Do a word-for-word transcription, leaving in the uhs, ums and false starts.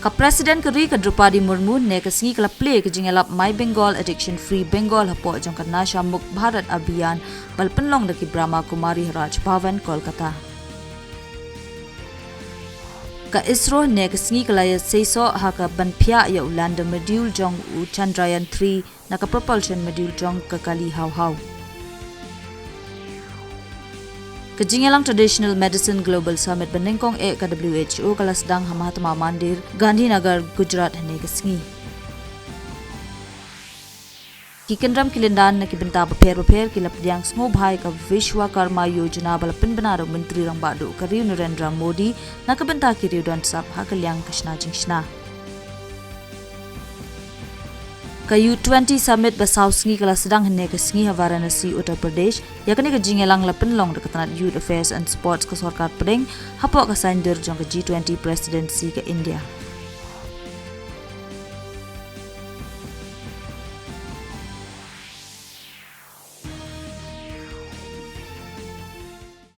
Ka President ka ri ka Droupadi Murmu hynne ka sngi ka la plie ka jingïalap My Bengal Addiction Free Bengal hapoh jong ka Nasha Mukt Bharat Abhiyan ba la pynlong da ki Brahma Kumari ha Raj Bhavan, Kolkata. Ka ISRO hynne ka sngi ka la ïa seisoh ha ka ban phiah ïa u lander module jong u Chandrayaan three na ka propulsion module jong ka kali haw haw. Ka jingïalang Traditional Medicine Global Summit ba nyngkong eh ka W H O ka la sdang ha Mahatma Mandir, Gandhinagar, Gujarat hynne ka sngi. Ki kynrem ki lyndan na ki bynta bapher bapher ki la pdiang sngewbha ïa ka Vishwakarma Yojana ba la pynbna da u Myntri Rangbah Duh ka ri u Narendra Modi na ka bynta ki riew don sap ha ka liang ka shna jingshna. Ka U twenty Summit ba saw sngi ka la sdang hynne ka sngi ha Varanasi, Uttar Pradesh. Ïa kane ka jingïalang la pynlong da ka tnat Youth Affairs and Sports ka Sorkar Pdeng hapoh ka saiñdur jong ka G twenty Presidency ka India.